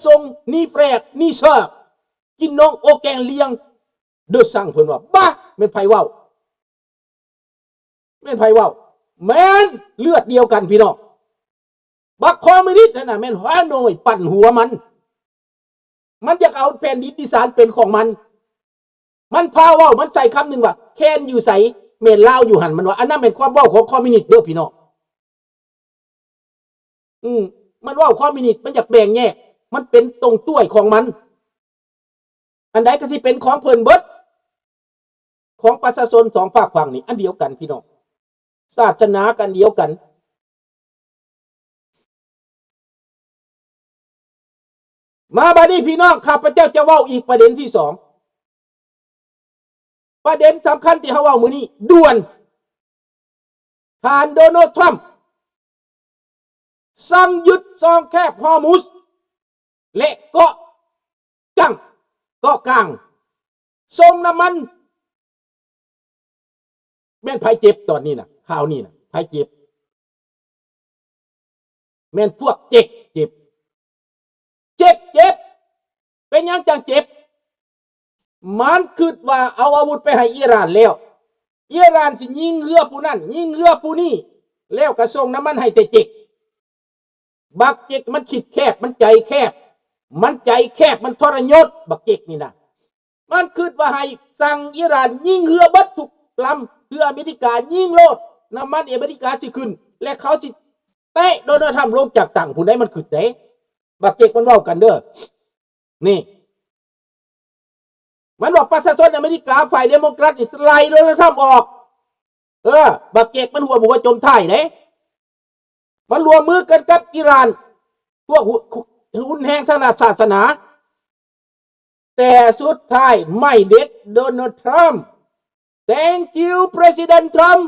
ຊົງ ນີແຟຣກ ນີເຊີກ ກິນນ້ອງໂອແກງລຽງ ເດີຊັງ ເພິ່ນວ່າ. ບາ! ແມ່ນໃຜເວົ້າ? ແມ່ນໃຜເວົ້າ? ແມ່ນເລືອດດຽວກັນພີ່ນ້ອງ. ບັກຄອມມິວນິດຫັ້ນນະ ແມ່ນຮາໂນຍປັ່ນຫົວມັນ. ມັນຢາກເອົາແຜ່ນດິນອີສານເປັນຂອງມັນ. ມັນພາເວົ້າ, ມັນໃສ່ຄຳໜຶ່ງວ່າ ແຄນຢູ່ໃສ ແມ່ນລາວຢູ່ຫັ້ນ ມັນວ່າ. ອັນນັ້ນແມ່ນຄວາມເວົ້າຂອງຄອມມິວນິດເດີພີ່ນ້ອງ. ອືມ ມັນເວົ້າຄອມມິວນິດ ມັນຢາກແບ່ງແຍກ ມັນເປັນຕົງຕ້ວຍຂອງມັນ. ອັນໃດກໍຊິເປັນຂອງເພິ່ນເບິດ. ຂອງປະຊາຊົນສອງຟາກຝັ່ງນີ້ອັນດຽວກັນພີ່ນ້ອງ, ສາສະໜາກໍອັນດຽວກັນ. ມາບາດນີ້ພີ່ນ້ອງ, ຂ້າພະເຈົ້າຈະເວົ້າອີກປະເດັນທີສອງ, ປະເດັນສຳຄັນທີ່ເຮົາເວົ້າມື້ນີ້ດ່ວນ. ທ່ານໂດນັລ ທຣຳ ສັ່ງຢຸດຊ່ອງແຄບຮໍມຸດ ແລະ ເກາະກັງ ເກາະກາງ ສົ່ງນ້ຳມັນ. ແມ່ນໃຜເຈັບຕອນນີ້ນະ? ຂ່າວນີ້ນະ ໃຜເຈັບ? ແມ່ນພວກເຈັກເຈັບ. ເຈັກເຈັບ. ເປັນຫຍັງຈັ່ງເຈັບ? ມັນຄິດວ່າເອົາອາວຸດໄປໃຫ້ອີຣານແລ້ວ, ອີຣານຊິຍິງເຮືອຜູ້ນັ້ນ ຍິງເຮືອຜູ້ນີ້ ແລ້ວກໍສົ່ງນ້ຳມັນໃຫ້ແຕ່ເຈັກ. ບັກເຈັກມັນຄິດແຄບ, ມັນໃຈແຄບ, ມັນໃຈແຄບ, ມັນທໍລະຍົດ. ບັກເຈັກນີ້ນະ ມັນຄິດວ່າໃຫ້ສັ່ງອີຣານຍິງເຮືອເບິດທຸກລຳ, ເພື່ອອາເມລິກາຍິງໂລດ, ນ້ຳມັນອາເມລິກາຊິຂຶ້ນ ແລະ ເຂົາຊິເຕະໂດນັລ ທຣຳ ລົງຈາກຕັ່ງພຸ້ນໃດ໋. ມັນຄິດເດ້, ບັກເຈັກມັນເວົ້າກັນເດີ. ນີ້ ມັນວ່າປະຊາຊົນອາເມລິກາ ຝ່າຍເດໂມແຄຣດນີ້ ໄລ່ໂດນັລ ທຣຳ ອອກ. ເອີ ບັກເຈັກມັນຫົວບົວຈົມທ້າຍເດ້. ມັນຮ່ວມມືກັນກັບອີຣານ, ພວກຮຸ ຮຸນແຮງທາງດ້ານສາສະໜາ. ແຕ່ສຸດທ້າຍໄມ້ເດັດ ໂດນັລ ທຣຳ. Thank you President Trump,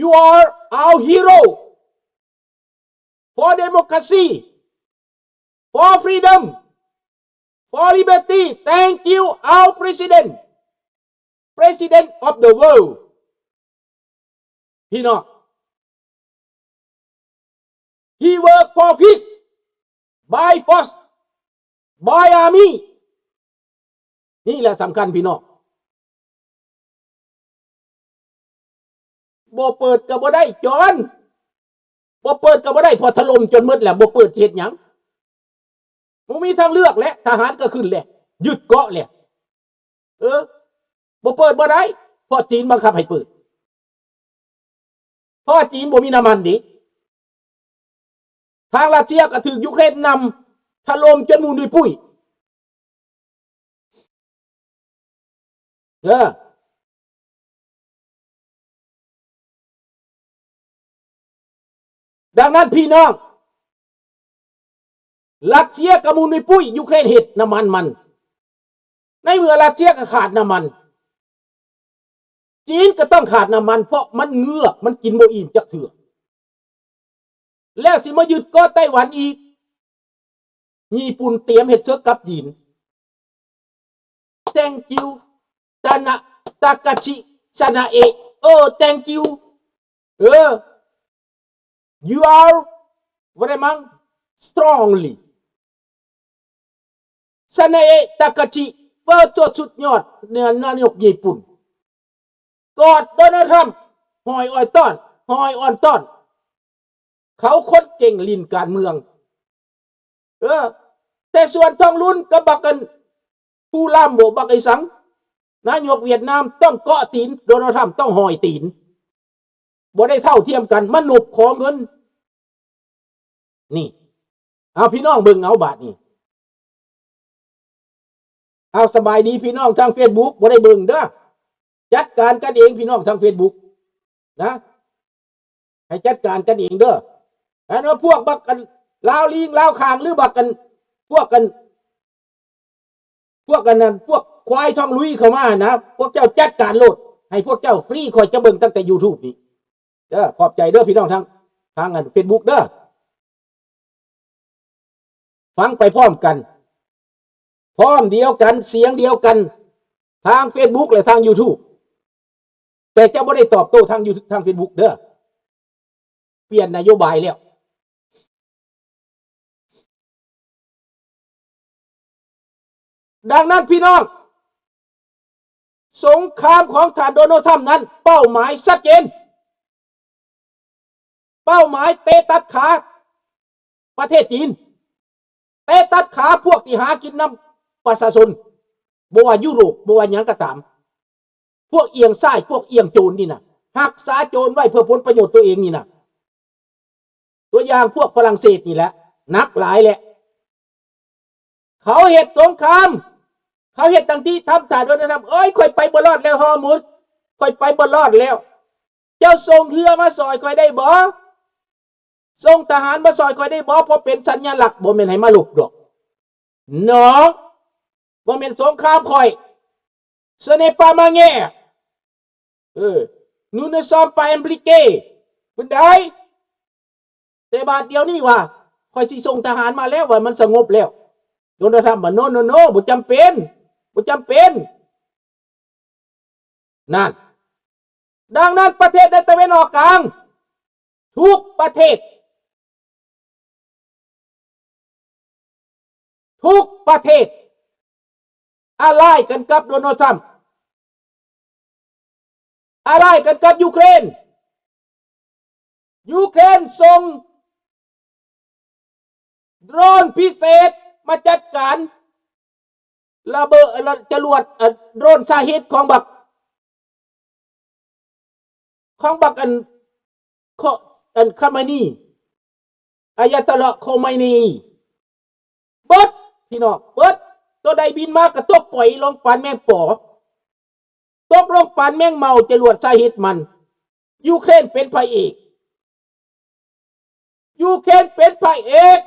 you are our hero for democracy, for freedom, for liberty. Thank you our President, President of the world. ພີ່ນ້ອງ, he work for peace by force, by army. ນີ້ແຫຼະສຳຄັນພີ່ນ້ອງ. ບໍ່ເປີດກໍບໍ່ໄດ້ຈອນ, ບໍ່ເປີດກໍບໍ່ໄດ້ ເພາະຖະຫຼົ່ມຈົນໝົດແລ້ວ, ບໍ່ເປີດຊິເຮັດຫຍັງ? ບໍ່ມີທາງເລືອກແຫຼະ, ທະຫານກໍຂຶ້ນແຫຼະ, ຍຶດເກາະແຫຼະ. ເອີ ບໍ່ເປີດບໍ່ໄດ້ ເພາະຈີນບັງຄັບໃຫ້ເປີດ, ເພາະວ່າຈີນບໍ່ມີນ້ຳມັນເດ້. ທາງຣັດເຊຍກໍຖືກຢູເຄຣນນຳຖະຫຼົ່ມຈົນໝູນດຸຍປຸ້ຍ. ເອີ ດັ່ງນັ້ນພີ່ນ້ອງ, ຣັດເຊຍກໍໝູນດຸຍປຸ້ຍ, ຢູເຄຣນເຮັດນ້ຳມັນມັນ. ໃນເມື່ອຣັດເຊຍກໍຂາດນ້ຳມັນ, ຈີນກໍຕ້ອງຂາດນ້ຳມັນ, ເພາະມັນເງືອກ, ມັນກິນບໍ່ອີ່ມຈັກເທື່ອ. ແລ້ວຊິມາຍຶດເກາະໄຕ້ຫວັນອີກ. ຍີ່ປຸ່ນຕຽມເຮັດເສິກກັບຈີນ. Thank you ຕານະ ຕາກາຊິ ຊານາເອະ. ເອີ thank you. ເອີ you are very much strongly. ຊານາເອະ ຕາກາຊິ ເປີດຕົວສຸດຍອດ ນາຍົກຍີ່ປຸ່ນ. ກອດໂດນັລ ທຣຳ ຫອຍອອນຕ້ອນ ຫອຍອອນຕ້ອນ. ເຂົາຄົນເກັ່ງຫຼິ້ນການເມືອງ. ເອີ ແຕ່ສ່ວນທອງລຸນກັບບັກອັນ ພູລາມບໍ ບັກໄອ້ສັງ ນາຍົກຫວຽດນາມ ຕ້ອງເກາະຕີນໂດນັລ ທຣຳ ຕ້ອງຫອຍຕີນ. ບໍ່ໄດ້ເທົ່າທຽມກັນ ມານົບຂໍເງິນ. ນີ້ ເອົາ ພີ່ນ້ອງເບິ່ງເອົາບາດນີ້. ເອົາ ສະບາຍດີພີ່ນ້ອງທາງເຟສບຸກ ບໍ່ໄດ້ເບິ່ງເດີ. ຈັດການກັນເອງພີ່ນ້ອງທາງເຟສບຸກນະ, ໃຫ້ຈັດການກັນເອງເດີ. ອັນວ່າພວກບັກອັນລາວລີງລາວຂ້າງ ຫຼື ບັກອັນ ພວກອັນ ພວກອັນນັ້ນ ພວກຄວາຍທອງລຸຍເຂົ້າມານະ, ພວກເຈົ້າຈັດການໂລດ ໃຫ້ພວກເຈົ້າຟຣີ. ຂ້ອຍຈະເບິ່ງຕັ້ງແຕ່ຢູທູບນີ້ເດີ. ຂອບໃຈເດີພີ່ນ້ອງທາງ ທາງອັນເຟສບຸກເດີ. ຟັງໄປພ້ອມກັນ ພ້ອມດຽວກັນ ສຽງດຽວກັນ ທາງເຟສບຸກ ແລະ ທາງຢູທູບ. ແຕ່ຈະບໍ່ໄດ້ຕອບໂຕ້ທາງຢູ ທາງເຟສບຸກເດີ. ປ່ຽນນະໂຍບາຍແລ້ວ. ດັ່ງນັ້ນພີ່ນ້ອງ, ສົງຄາມຂອງທ່ານໂດນັລ ທຣຳນັ້ນ ເປົ້າໝາຍຊັດເຈນ, ເປົ້າໝາຍເຕະຕັດຂາປະເທດຈີນ, ເຕະຕັດຂາພວກທີ່ຫາກິນນຳປະຊາຊົນ, ບໍ່ວ່າຢູໂຣບ, ບໍ່ວ່າຫຍັງກໍຕາມ, ພວກອ່ຽງຊາຍ, ພວກອ່ຽງໂຈນນີ້ນະ, ຮັກສາໂຈນໄວ້ເພື່ອຜົນປະໂຫຍດຕົວເອງນີ້ນະ. ຕົວຢ່າງພວກຝຣັ່ງເສດນີ້ແຫຼະ ໜັກຫຼາຍແຫຼະ. ເຂົາເຮັດສົງຄາມ, ເຂົາເຮັດຕັ້ງທີ່ທຳທ່າໂດນັລ ທຣຳ, ເອີຍ ຂ້ອຍໄປບໍ່ລອດແລ້ວ ຮໍມຸດ, ຂ້ອຍໄປບໍ່ລອດແລ້ວ. ເຈົ້າສົ່ງເຮືອມາຊ່ອຍຂ້ອຍໄດ້ບໍ່? ສົ່ງທະຫານມາຊ່ອຍຂ້ອຍໄດ້ບໍ່? ເພາະເປັນສັນຍະລັກ, ບໍ່ແມ່ນໃຫ້ມາລົບດອກ. Non, ບໍ່ແມ່ນສົງຄາມຂ້ອຍ. Ce n'est pas ma guerre. ເອີ, nous ne sommes pas impliqués. ເພິ່ນໄດ້ ແຕ່ບາດດຽວນີ້ວ່າ ຂ້ອຍຊິສົ່ງທະຫານມາແລ້ວ, ວ່າມັນສະຫງົບແລ້ວ. ໂດນັລ ທຣຳວ່າ No, no, no, ບໍ່ຈຳເປັນ, ບໍ່ຈຳເປັນ. ນັ້ນ. ດັ່ງນັ້ນປະເທດໃນຕາເວັນອອກກາງ ທຸກປະເທດ, ທຸກປະເທດ ອາລາຍກັນກັບໂດນັລ ທຣຳ, ອາລາຍກັນກັບຢູເຄຣນ. ຢູເຄຣນສົ່ງໂດຣນພິເສດມາຈັດການລະເບີດ, ລະ, ຈະຫຼວດ, ເອີ, ໂດຣນຊາຮິດຂອງບັກ, ຂອງບັກອັນ, ຂອງອັນ ຄາເມນີ, ອາຍາໂຕລາ ໂຄເມນີ. ເບິດ, ພີ່ນ້ອງ, ເບິດ. ໂຕໃດບິນມາກໍຕົກປ່ອຍລົງປານແມງປໍ, ຕົກລົງປານແມງເມົາ, ຈະຫຼວດຊາຮິດມັນ. ຢູເຄຣນເປັນພະເອກ, ຢູເຄຣນເປັນພະເອກ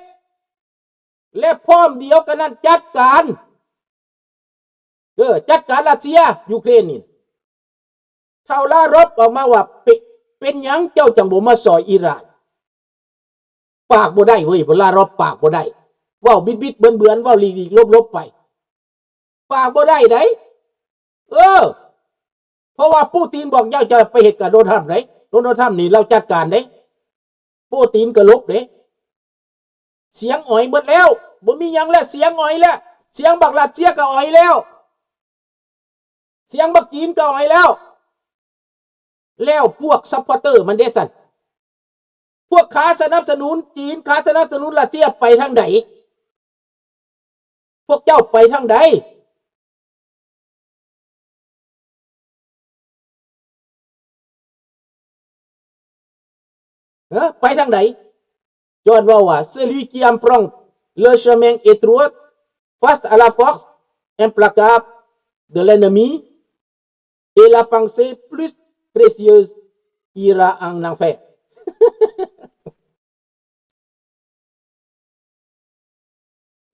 ແລະ ພ້ອມດຽວກັນນັ້ນຈັດການ, ເອີ, ຈັດການຣັດເຊຍ, ຢູເຄຣນນີ້. ທ້າວລາຣອບອອກມາວ່າ ເປ-, ເປັນຫຍັງເຈົ້າຈັ່ງບໍ່ມາຊ່ອຍອີຣານ? ປາກບໍ່ໄດ້ເວີຍ, ລາຣອບປາກບໍ່ໄດ້, ເວົ້າບິດໆເບືອນໆ, ເວົ້າຫຼີກໆຫຼົບໆໄປ, ປາກບໍ່ໄດ້ໃດ໋. ເອີ, ເພາະວ່າປູຕິນບອກເຈົ້າຈະໄປເຮັດກັບໂດນັລ ທຣຳໃດ໋, ໂດນັລ ທຣຳນີ້ລາວຈັດການເດ້, ປູຕິນກໍຫຼົບເດ້. ສຽງອອຍເບິດແລ້ວ, ບໍ່ມີຫຍັງແລ້ວ, ສຽງອອຍແລ້ວ, ສຽງບັກຣັດເຊຍກໍອອຍແລ້ວ, ສຽງບັກຈີນກໍອອຍແລ້ວ. ແລ້ວພວກຊັບພອດເຕີມັນເດຊັ້ນ? ພວກຂາສະໜັບສະໜູນຈີນ, ຂາສະໜັບສະໜູນຣັດເຊຍໄປທາງໃດ? ພວກເຈົ້າໄປທາງໃດ? ເອີ ໄປທາງໃດ? ຍ້ອນເວົ້າວ່າ celui qui emprunte le chemin étroit face à la force implacable de l'ennemi et la pensée plus précieuse ira en enfer.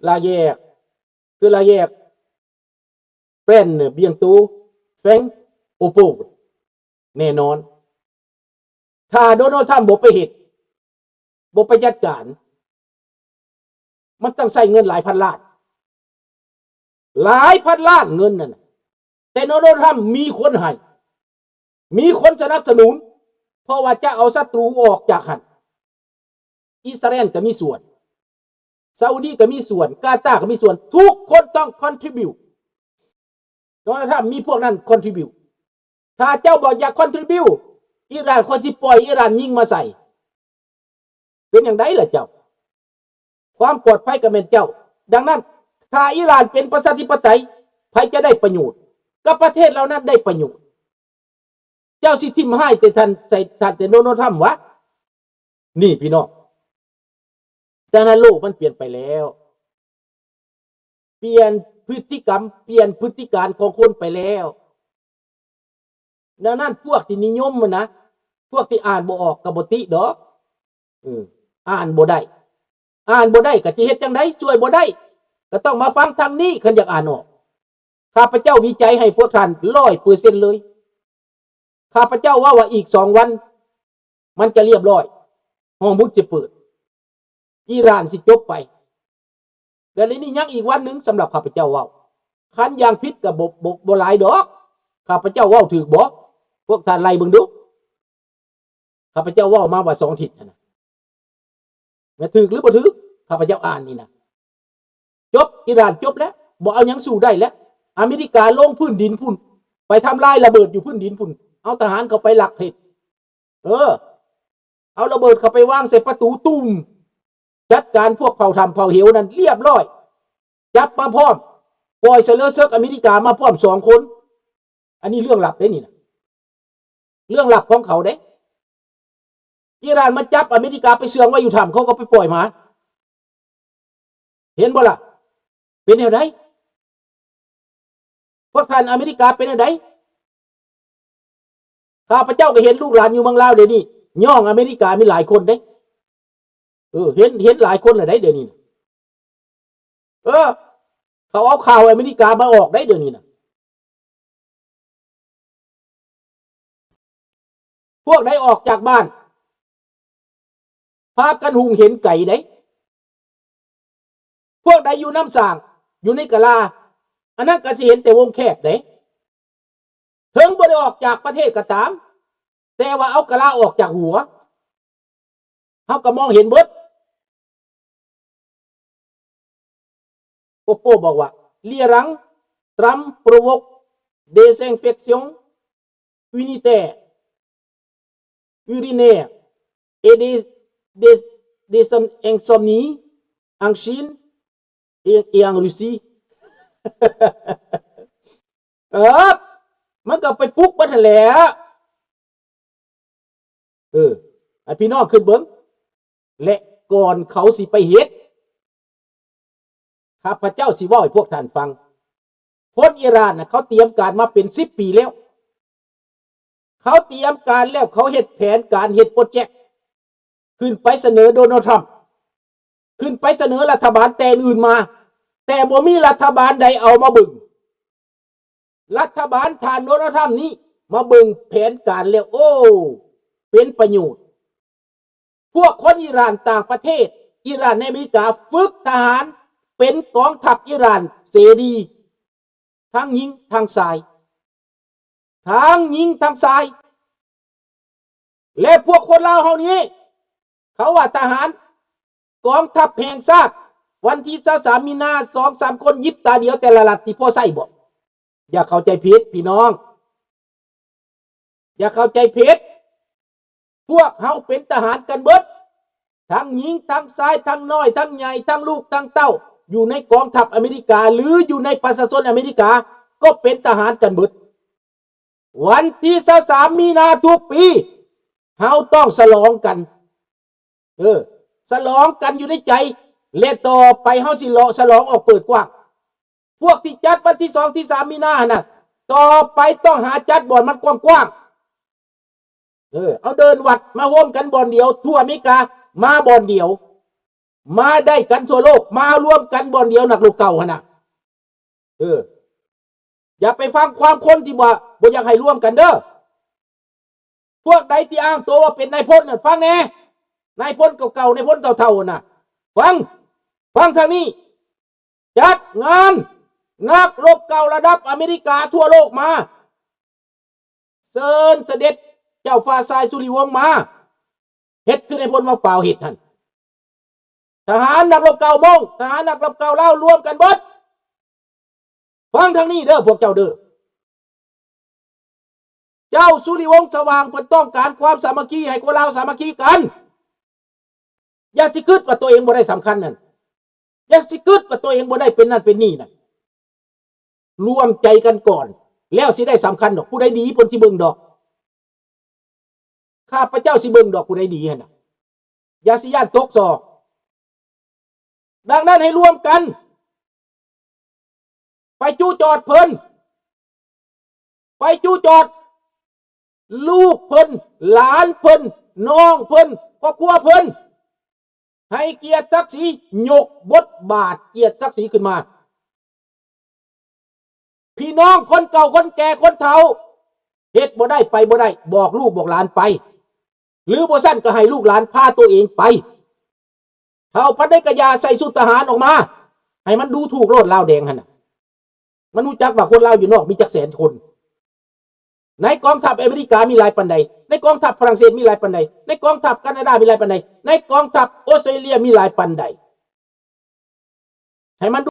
La guerre, que la guerre prenne bientôt fin aux pauvres. ແນ່ນອນ ຖ້າໂດນັລ ທຣຳບໍ່ໄປເຮັດ, ບໍ່ໄປຈັດການ, ມັນຕ້ອງໃຊ້ເງິນຫຼາຍພັນລ້ານ, ຫຼາຍພັນລ້ານເງິນນັ້ນນະ. ແຕ່ໂດນັລ ທຣຳມີຄົນໃຫ້, ມີຄົນສະໜັບສະໜູນ, ເພາະວ່າຈະເອົາສັດຕູອອກຈາກຫັ້ນ. ອິດສະຣາແອນກໍມີສ່ວນ, ຊາອຸດີກໍມີສ່ວນ, ກາຕາກໍມີສ່ວນ, ທຸກຄົນຕ້ອງ contribute. ໂດນັລ ທຣຳມີພວກນັ້ນ contribute. ຖ້າເຈົ້າບໍ່ຢາກ contribute, ອີຣານ ຂ້ອຍຊິປ່ອຍອີຣານຍິງມາໃສ່. ເປັນຫຍັງໃດລະເຈົ້າ? ຄວາມປອດໄພກໍແມ່ນເຈົ້າ. ດັ່ງນັ້ນ ຖ້າອີຣານເປັນປະຊາທິປະໄຕ, ໃຜຈະໄດ້ປະໂຫຍດ? ກໍປະເທດເຫຼົ່ານັ້ນໄດ້ປະໂຫຍດ. ເຈົ້າຊິຖິ້ມຮ້າຍແຕ່ທ່ານ ໃສ່ທ່ານແຕ່ໂດນັລ ທຣຳຫວາ? ນີ້ພີ່ນ້ອງ, ດັ່ງນັ້ນໂລກມັນປ່ຽນໄປແລ້ວ, ປ່ຽນພຶດຕິກຳ, ປ່ຽນພຶດຕິການຂອງຄົນໄປແລ້ວ. ດັ່ງນັ້ນພວກທີ່ນິຍົມຫັ້ນນະ, ພວກທີ່ອ່ານບໍ່ອອກກໍບໍ່ຕິດອກ. ເອີ, ອ່ານບໍ່ໄດ້, ອ່ານບໍ່ໄດ້ກໍຊິເຮັດຈັ່ງໃດ? ຊ່ວຍບໍ່ໄດ້, ກໍຕ້ອງມາຟັງທາງນີ້ ຄັນຢາກອ່ານອອກ. ຂ້າພະເຈົ້າວິໄຈໃຫ້ພວກທ່ານຮ້ອຍເປີເຊັນເລີຍ. ຂ້າພະເຈົ້າເວົ້າວ່າອີກສອງວັນມັນຈະລຽບຮ້ອຍ, ຮໍມຸດຈະເປີດ, ອີຣານຊິຈົບໄປ. ແລ້ວນີ້ຍັງອີກວັນໜຶ່ງສຳລັບຂ້າພະເຈົ້າເວົ້າ. ຄັນຢ່າງຜິດກໍບໍ່, ບໍ່, ບໍ່ຫຼາຍດອກ. ຂ້າພະເຈົ້າເວົ້າຖືກບໍ່? ພວກທ່ານໄລ່ເບິ່ງດູ. ຂ້າພະເຈົ້າເວົ້າມາວ່າສອງທິດຫັ້ນນະ, ແມ່ນຖືກຫຼືບໍ່ຖືກ? ຂ້າພະເຈົ້າອ່ານນີ້ນະ. ຈົບ, ອີຣານຈົບແລ້ວ. ບໍ່ເອົາຫຍັງສູ້ໄດ້ແລ້ວ. ອາເມລິກາລົງພື້ນດິນພຸ້ນ ໄປທຳລາຍລະເບີດຢູ່ພື້ນດິນພຸ້ນ ເອົາທະຫານເຂົ້າໄປລັກເຮັດ ເອີ ເອົາລະເບີດເຂົ້າໄປວາງໃສ່ປະຕູ ຕຸ້ມ ຈັດການພວກເຜົ່າຖ້ຳເຜົ່າເຫວນັ້ນລຽບຮ້ອຍ ຈັບມາພ້ອມ ປ່ອຍສະເຫຼີເສິກອາເມລິກາມາພ້ອມສອງຄົນ. ອັນນີ້ເລື່ອງລັບເດ້ນີ້ນະ ເລື່ອງລັບຂອງເຂົາເດ້. ອີຣານມາຈັບອາເມລິກາໄປເຊື່ອງໄວ້ຢູ່ຖ້ຳ ເຂົາກໍໄປປ່ອຍມາ. ເຫັນບໍ່ລະ? ເປັນແນວໃດ? ພວກທ່ານອາເມລິກາເປັນແນວໃດ? ຂ້າພະເຈົ້າກໍເຫັນລູກຫຼານຢູ່ເມືອງລາວດຽວນີ້ ຍ້ອງອາເມລິກາມີຫຼາຍຄົນເດ້. ເອີ ເຫັນ ເຫັນຫຼາຍຄົນແລ້ວໃດດຽວນີ້. ເອີ ເຂົາເອົາຂ່າວອາເມລິກາມາອອກໃດດຽວນີ້ນະ. ພວກໃດອອກຈາກບ້ານ ພາກັນຮຸ່ງເຫັນໄກເດ້. ພວກໃດຢູ່ນ້ຳສ້າງ ຢູ່ໃນກະລາ ອັນນັ້ນກໍຊິເຫັນແຕ່ວົງແຄບເດ້. ເຖິງບໍ່ໄດ້ອອກຈາກປະເທດກໍຕາມ ແຕ່ວ່າເອົາກະລາອອກຈາກຫົວ ເຮົາກໍມອງເຫັນເບິດ. ໂອໂປບອກວ່າ L'Iran, Trump provoque des infections unitaires, urinaires et des, des, des insomnies en Chine et, et en Russie. ເອີ ມັນກໍໄປປຸກເບິດຫັ້ນແຫຼະ. ເອີ ໃຫ້ພີ່ນ້ອງຄິດເບິ່ງ ແລະ ກ່ອນເຂົາຊິໄປເຮັດ ຂ້າພະເຈົ້າຊິເວົ້າໃຫ້ພວກທ່ານຟັງ. ຄົນອີຣານນະ ເຂົາຕຽມການມາເປັນສິບປີແລ້ວ. ເຂົາຕຽມການແລ້ວ ເຂົາເຮັດແຜນການ ເຮັດໂປຣເຈັກ ຂຶ້ນໄປສະເໜີໂດນັລ ທຣຳ ຂຶ້ນໄປສະເໜີລັດຖະບານແຕ່ອື່ນມາ ແຕ່ບໍ່ມີລັດຖະບານໃດເອົາມາເບິ່ງ. ລັດຖະບານທ່ານໂດນັລ ທຣຳນີ້ມາເບິ່ງແຜນການແລ້ວ ໂອ້ ເປັນປະໂຫຍດ. ພວກຄົນອີຣານຕ່າງປະເທດ ອີຣານໃນອາເມລິກາ ຝຶກທະຫານເປັນກອງທັບອີຣານເສລີ ທັງຍິງທັງຊາຍ ທັງຍິງທັງຊາຍ. ແລະ ພວກຄົນລາວເຮົານີ້ ເຂົາວ່າທະຫານກອງທັບແຫ່ງຊາດ ວັນທີຊາວສາມມີນາ ສອງສາມຄົນຍິບຕາດຽວແຕ່ລະລັດ ຊິພໍໃຊ້ບໍ່? ຢ່າເຂົ້າໃຈຜິດພີ່ນ້ອງ ຢ່າເຂົ້າໃຈຜິດ. ພວກເຮົາເປັນທະຫານກັນເບິດ ທັງຍິງທັງຊາຍ ທັງນ້ອຍທັງໃຫຍ່ ທັງລູກທັງເຕົ້າ ຢູ່ໃນກອງທັບອາເມລິກາ ຫຼື ຢູ່ໃນປະຊາຊົນອາເມລິກາ ກໍເປັນທະຫານກັນເບິດ. ວັນທີຊາວສາມມີນາທຸກປີ ເຮົາຕ້ອງສະຫຼອງກັນ ເອີ ສະຫຼອງກັນຢູ່ໃນໃຈ ແລະ ຕໍ່ໄປເຮົາຊິເລາະສະຫຼອງອອກເປີດກວ້າງ. ພວກທີ່ຈັດວັນທີສອງ ທີສາມມີນາຫັ້ນນະ ຕໍ່ໄປຕ້ອງຫາຈັດບ່ອນມັນກວ້າງໆ. ເອີ ເອົາເດີ່ນວັດມາໂຮມກັນບ່ອນດຽວ ທົ່ວອາເມລິກາ ມາບ່ອນດຽວ ມາໄດ້ກັນທົ່ວໂລກ ມາລວມກັນບ່ອນດຽວ ນັກລົບເກົ່າຫັ້ນນະ. ເອີ ຢ່າໄປຟັງຄວາມຄົນທີ່ບໍ່ ບໍ່ຢາກໃຫ້ລວມກັນເດີ້. ພວກໃດທີ່ອ້າງໂຕວ່າເປັນນາຍພົນນັ້ນ ຟັງແດ່ ນາຍພົນເກົ່າໆ ນາຍພົນເຖົ້າໆ ນະ ຟັງ ຟັງທາງນີ້. ຈັດງານ ນັກລົບເກົ່າລະດັບອາເມລິກາທົ່ວໂລກມາ ເຊີນສະເດັດເຈົ້າຟ້າຊາຍສຸລິວົງມາ ເຮັດຄືນາຍພົນວັງປາວເຮັດຫັ້ນ. ທະຫານນັກລົບເກົ່າມົ້ງ ທະຫານນັກລົບເກົ່າລາວລວມກັນເບິດ. ຟັງທາງນີ້ເດີ້ພວກເຈົ້າເດີ້. ເຈົ້າສຸລິວົງສະຫວ່າງເພິ່ນຕ້ອງການຄວາມສາມັກຄີ ໃຫ້ຄົນລາວສາມັກຄີກັນ. ຢ່າຊິຄິດວ່າຕົວເອງບໍ່ໄດ້ສຳຄັນນັ້ນ. ຢ່າຊິຄິດວ່າຕົວເອງບໍ່ໄດ້ເປັນນັ້ນເປັນນີ້ນັ້ນ. ລວມໃຈກັນກ່ອນ ແລ້ວຊິໄດ້ສຳຄັນດອກ. ຜູ້ໃດດີເພິ່ນຊິເບິ່ງດອກ. ຂ້າພະເຈົ້າຊິເບິ່ງດອກ ຜູ້ໃດດີຫັ້ນນະ. ຢ່າຊິຢ້ານຕົກສໍ. ດັ່ງນັ້ນໃຫ້ລວມກັນ ໄປຈູ້ຈອດເພິ່ນ ໄປຈູ້ຈອດລູກເພິ່ນ ຫຼານເພິ່ນ ນ້ອງເພິ່ນ ຄອບຄົວເພິ່ນ ໃຫ້ກຽດສັກສີ ຍົກບົດບາດກຽດສັກສີຂຶ້ນມາ. ພີ່ນ້ອງຄົນເກົ່າ ຄົນແກ່ ຄົນເຖົ້າ ເຮັດບໍ່ໄດ້ ໄປບໍ່ໄດ້ ບອກລູກບອກຫຼານໄປ ຫຼືບໍ່ຊັ້ນກໍໃຫ້ລູກຫຼານພາຕົວເອງໄປ. ເຖົ້າປານໃດກໍຢ່າໃສ່ຊຸດທະຫານອອກມາ ໃຫ້ມັນດູຖືກໂລດ ລາວແດງຫັ້ນນະ. ມັນຮູ້ຈັກວ່າຄົນລາວຢູ່ນອກມີຈັກແສນຄົນ. ໃນກອງທັບອາເມລິກາມີຫຼາຍປານໃດ? ໃນກອງທັບຝຣັ່ງເສດມີຫຼາຍປານໃດ? ໃນກອງທັບການາດາມີຫຼາຍປານໃດ? ໃນກອງທັບອົດສະຕຣາເລຍມີຫຼາຍປານໃດ? ໃຫ້ມັນ